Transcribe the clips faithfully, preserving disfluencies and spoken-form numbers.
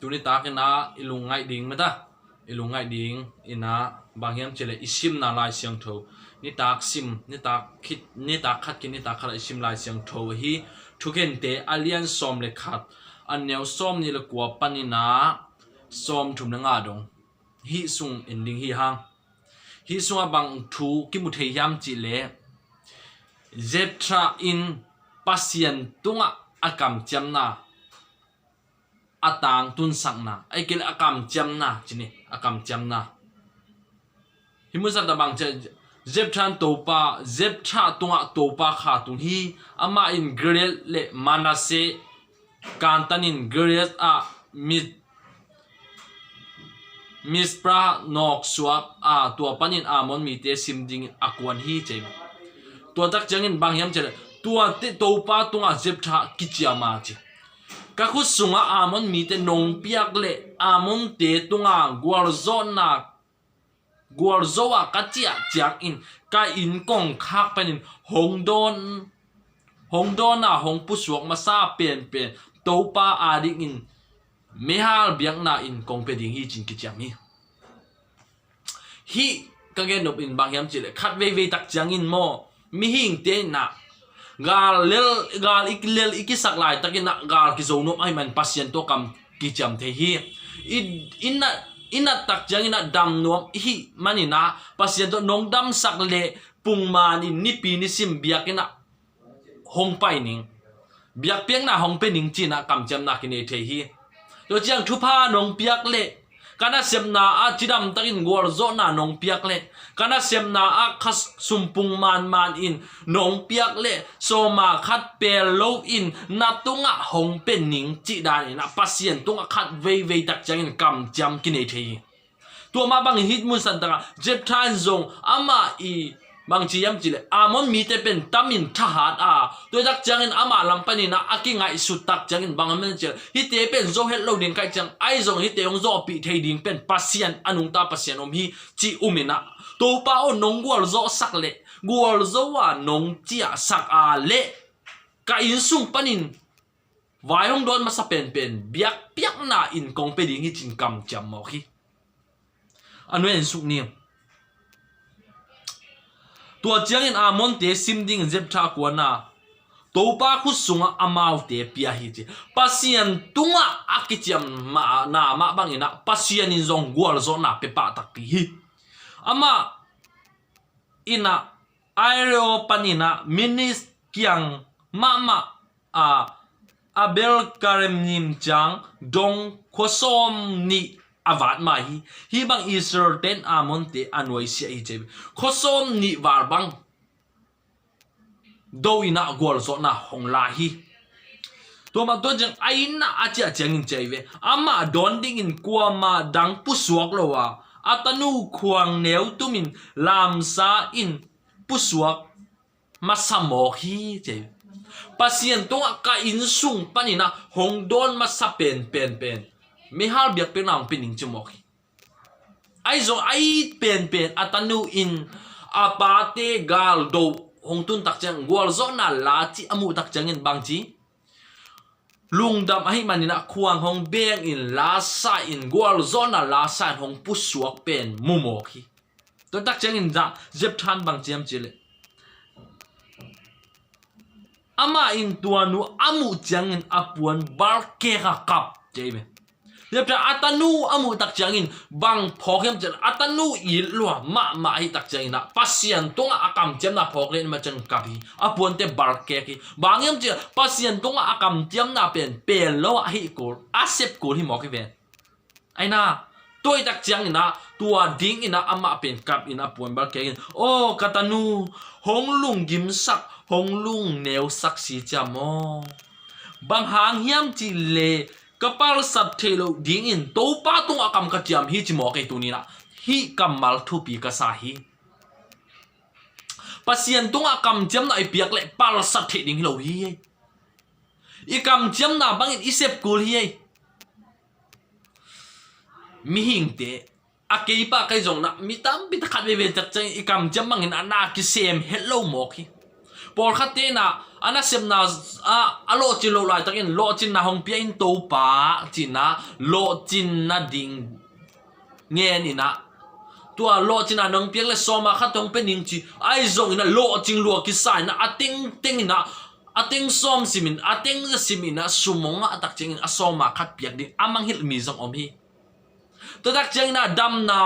Tuni takin ah i lungngaih ding mata, i lungngaih ding in ah bang hiam cih leh i simna Lai Siangtho, nitak sim, nitak khit, nitak khat khit nitak khat ah i sim Lai Siangtho ahi, Thukhente a lian sawm le khat, a neu sawmnih le kua panin ah sawmthum le nga dong. Hih sung en ding hi hang. Hih sungah bang thu kimu thei hiam cih leh, Jephthah in Pasian tungah a kamciamna a tangtunsakna, ahih kei leh a kamciamna, ci ni, a kamciamna. Hih mun sangin bang ci, Jephthah in Topa, Jephthah tungah Topa kha tung hi, amah in Gilead le Manasseh kantan in Gilead ah Mi-, Mizpah nawksuak a, tua panin Ammon mite sim dingin a kuan hi, ci. Tua tak ciangin bang hiam cih leh, tuate Topa tungah Jephthah kiciam a, ci. Ka khut sungah Ammon mite nong piak leh Ammonte tungah gualzawhna, gualzo a ka ciah ciangin ka inn kongkhak panin hong dawn, hong dawn a hong pusuak masa penpen Topa adingin meihal biakna inn kong pia ding hi, ci-in kiciam hi. Hih ka gen nop in bang hiam cih leh, khat veivei tak ciangin maw, mihingte in ah gal lel, gal i lel i kisak laitakin ah gal kizo nuam ahih man Pasian tawh kam kiciam thei hi. I, i nat, i nat tak ciangin ah dam nuam i hih manin ah Pasian tawh nong damsak leh pungman in nipi nisim biakinn ah hong pai ning, biakpiakna hong pia ning ci-in ah kamciamna kinei thei hi. Tua ciang thupha nong piak leh, ka nasepna ah cidamtakin gualzawhna nong piak leh, ka nasepna ah kha sumpung manman in nong piak leh, sawma khat pel loin na tungah hong pia ning cih danin ah Pasian tungah khat veivei tak ciangin kamciam kinei thei hi. Tua mah bangin hih mun sangin ah Jephthah in zong amah i bang ci hiam cih leh, Ammon mite pen tamin thahat a, tua tak ciangin amah lam panin ah a kingaihsut tak ciangin bang hiam cih leh, hihte pen zo het lo ding ka hih ciang, ahi zong hihte hong zawhpih thei ding pen Pasian, a nungta Pasian om hi, ci um in ah, Topa aw, nong gualzawhsak leh, gualzo a nong ciahsak a leh, ka inn sung panin vai hong dawn masa penpen biakpiakna inn kong pia ding hi, ci-in kamciam mawk hi. A nuai en suk ni. Tua ciangin Ammonte sim dingin Jephthah kuan a, Topa khut sungah amaute pia hi, ci. Pasian tungah a kiciamna mah bangin ah Pasian in zong gualzawhna pia pah takpi hi. Amah in ah Ai-lo panin ah Minnith kiang mahmah a, Abel Karmel ciang dong khua sawmnih a vat mah hi. Hih bang Israel-te in Ammonte a nuaisiah hi, ci. Khua sawmnih val bang do in ah gualzawhna hong la hi. Tua mah tua ciang a inn ah a ciah ciangin, ci ve, amah dawn dingin kuamah dang pusuak lo a, a tanu khuang neu tumin lamsa in pusuak masa mawk hi, ci. Pasian tungah ka inn sung panin ah hong dawn masa penpen pen meihal biakpiakna hong pia ning ci mawk hi. Ahi zong a it penpen a tanu in a pate galdo hong tun tak ciang gualzawhna la cih a muh tak ciangin bang ci, lungdam ahih manin ah khuang hong bengin lasa in, gualzawhna lasa in hong pusuak pen mu mawk hi. Tua tak ciangin zah Jephthah in bang ci hiam cih leh, amah in tua nu a muh ciangin a puan balkek a kap, ci ve. Jephthah a tanu a muh tak ciangin bang phawk hiam cih leh, a tanu it lua mahmah ahih tak ciangin ah Pasian tungah a kamciamna phawk lian mah ciang kap hi. A puante balkek hi. Bang hiam cih leh Pasian tungah a kamciamna pen pel lo ahih kul, a sep kul hi mawk hi ve. Aina, tua tak ciangin ah tua dingin ah amah pen kap in a puan balkek in, "Aw ka tanu, hong lunggimsak, hong lungneusak si ciam aw. Bang hang hiam cih leh ka palsat theih loh dingin Topa tungah kam ka ciam hi," ci mawk hi. Tuni in ah hih kammal thupi ka sa hi. Pasian tungah kamciamna i piak leh palsat theih ding hi lo hi. I kamciamna bangin i sep kul hi. Mihingte, a kei pah kei zong na, mi tampi tak khat veivei tak ciang i kamciam bangin a na kisem het lo mawk hi. Pawlkhatte in ah a nasepna ah a lawhcin loh laitakin lawhcinna hong pia in Topa ci-in ah lawhcinna ding ngen in ah, tua lawhcinna nong piak le sawma khat hong pia ning ci, ahi zongin ah lawhcing lua kisa in ah a tengteng in ah a teng sawm simin a teng za simin ah sum hong ngah tak ciangin a sawma khat piak ding a mangngilh mi zong om hi. Tua tak ciangin ah damna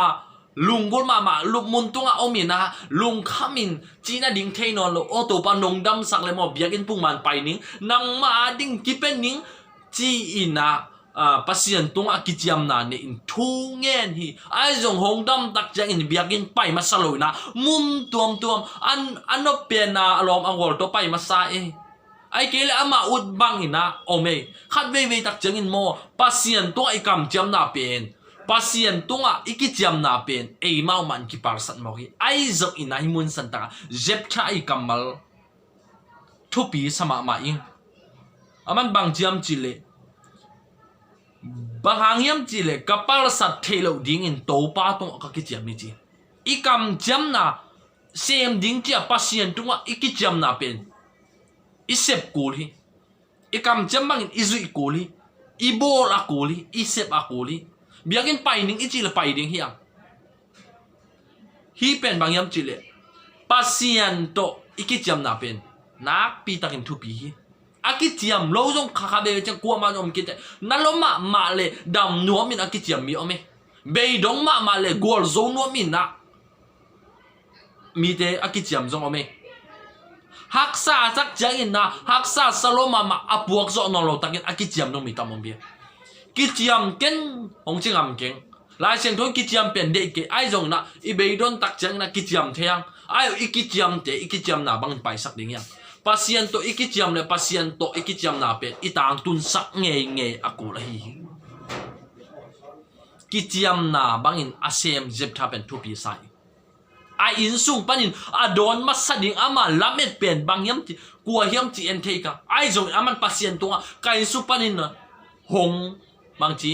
lunggulh mahmah lupmun tungah om in ah lungkham in cihna ding thei nawn lo, aw Topa nong damsak le maw biakinn pumman pai ning, nangmah a ding kipia ning ci-in ah, ah, Pasian tungah kiciamna nei in thu ngen hi. Ahi zong hong dam tak ciangin biakinn pai masa lo in ah mun tuamtuam an, a nop pen a lawm a gual tawh pai masa ei. Ahih kei leh amah ut bangin ah om ei. Khat veivei tak ciangin maw Pasian tungah i kamciamna pen, Pasian tungah i kiciamna pen eimau mah in kipalsat mawk hi. Ahi zongin ah hih mun santak ah Jephthah i kammal thupi sa mahmah ing. Aman bang ci hiam cih leh, bang hang hiam cih leh ka palsat theih loh dingin Topa tungah ka kiciam hi ci. I kamciamna sem ding ci-a Pasian tungah i kiciamna pen i sep kul hi. I kamciam bangin i zuih kul hi. I bawl a kul hi. I sep a kul hi. Biakinn pai ning i cih leh pai ding hi hang. Hih pen bang hiam cih leh Pasian tawh i kiciamna pen nakpi takin thupi hi. A kiciam lo zong kha kha veve ciang kuamah zong om kei teh, na lua mahmah leh dam nuamin a kiciam mi om e. Beidong mahmah leh gualzo nuamin ah mite a kiciam zong om e. Haksa a sak ciangin ah haksa sa lua mahmah a puak zawh nawn lo takin a kiciam zong mi tam om hi. Kiciam ken hong ci ngam keng. Lai Siangtho in kiciam pen deih kei, ahi zongin ah i beidong tak ciangin ah kiciam thei hang. Ahi zong i kiciamte i kiciamna bangin paisak ding hi hang. Pasian tawh i kiciam le Pasian tawh i kiciamna pen i tangtunsak ngeingei a kul ahi hi. Kiciamna bangin a sem Jephthah pen thupi sa hi. A innsung panin a dawn masa ding ama lamet pen bang hiam cih, kua hiam cih en thei kha. Ahi zongin aman Pasian tungah ka innsung panin hong bangci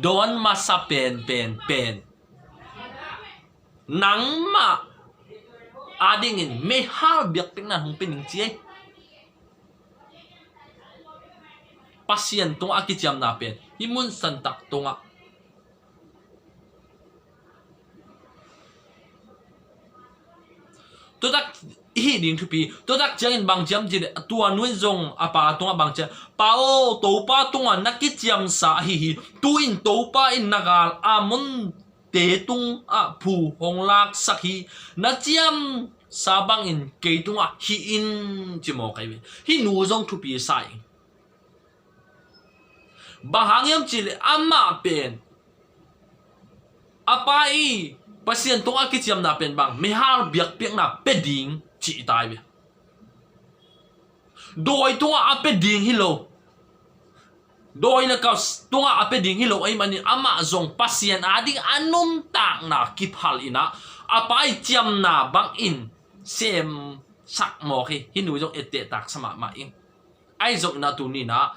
dawn masa pen pen pen nangmah adingin meihal biakpiakna hong pia ning ci ei. Pasian tungah a kiciamna pen hih mun santak tungah tutak i hih ding thupi. Tutak ciangin bang ci hiam cih leh tua nu in zong a pa tungah bang ci hiam, Pa aw, Topa tungah na kiciamsa ahi hi. Tu-in Topa in na gal Ammonte tungah phu hong laksak hi. Na ciamsa bangin kei tungah hih in ci mawk ahi ve. Hih nu zong thupi sa ing. Bang hang hiam cih leh amah pen a pa i Pasian tungah a kiciamna pen bang meihal biakpiakna pia ding cih i tai ve. Dawi tungah a pia ding hi lo. Dawi le kau tungah a pia ding hi lo ahih manin amah zong Pasian ading a nuntakna kiphal in ah a pa i ciamna bangin semsak mawk hi. Hih nu zong etteh taksa mahmah ing. Ahi zongin ah tuni in ah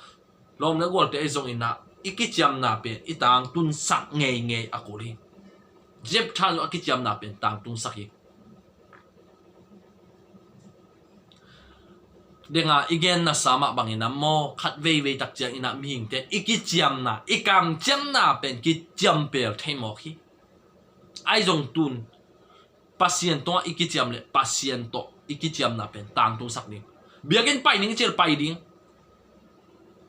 lawm le gualte ahi zongin ah i kiciamna pen i tangtunsak ngeingei a kul hi. Jephthah zong a kiciamna pen tangtunsak hi. Denga i genna sa mah bangin ah maw khat veivei tak ciangin ah mihingte i kiciamna i kamciamna pen kiciampel thei mawk hi. Ahi zong tun Pasian tungah i kiciam le Pasian tawh i kiciamna pen tangtungsak ding. Biakinn pai ning cih le pai ding.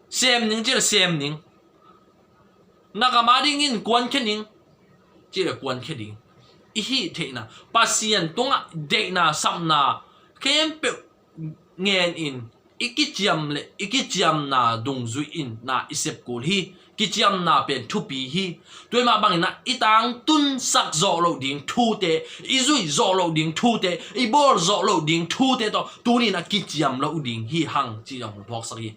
Sem ning cih le sem ning. Na gam adingin kuankhia ning cih le kuankhia ding. I hih theihna Pasian tungah deihna sapna khempeuh ngen in i kiciam le i kiciamna dungzui in na i sep kul hi. Kiciamna pen thupi hi. Tua mah bangin ah i tangtunsak zawh loh ding thute, i zuih zawh loh ding thute, i bawl zawh loh ding thute tawh tuni in ah kiciam loh ding hi hang ci zong hong phawksak hi.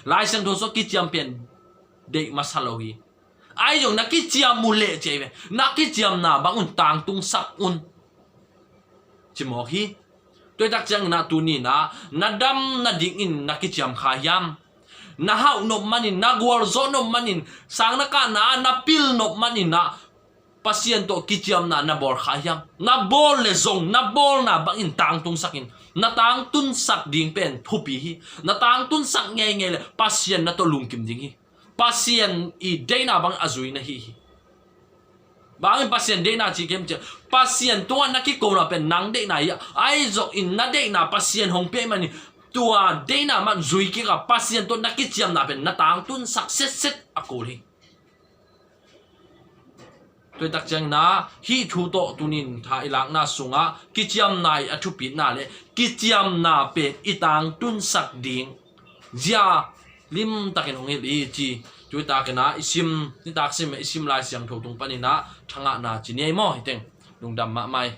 Lai Siangtho sung kiciam pen deih masa lo hi. Ahi zong na kiciam uh leh ci hi ve. Na kiciamna bang un tangtungsak un ci mawk hi. Tua tak ciangin ah tuni in ah na dam nadingin na kiciam kha hiam? Na hauh nop manin, na gualzawh nop manin, sang na kahna ah na pil nop manin ah Pasian tawh kiciamna na bawl kha hiam? Na bawl le zong na bawlna bangin tangtungsak in. Na tangtunsak ding pen thupi hi. Na tangtunsak ngeingei le Pasian na tawh lungkim ding hi. Pasian i deihna bang a zui na hi hi. Bangin Pasian deihna ci kem ciah, Pasian tungah na kikona pen nang deihna hi a, ahi zong in na deihna Pasian hong pia manin tua deihna man zui kik a, Pasian tawh na kiciamna pen na tangtunsak setset a kul hi. Tuitak ciangin ah hih thu tawh tunin tha i lakna sungah kiciamna i a thupitna le kiciamna pen i tangtunsak ding zia limtakin hong hilh hi ci. Tuitakin ah i sim, nitak sim i sim Lai Siangtho tung panin ah thangahna ci ni ei maw, hi teng. Lungdam mahmah ei.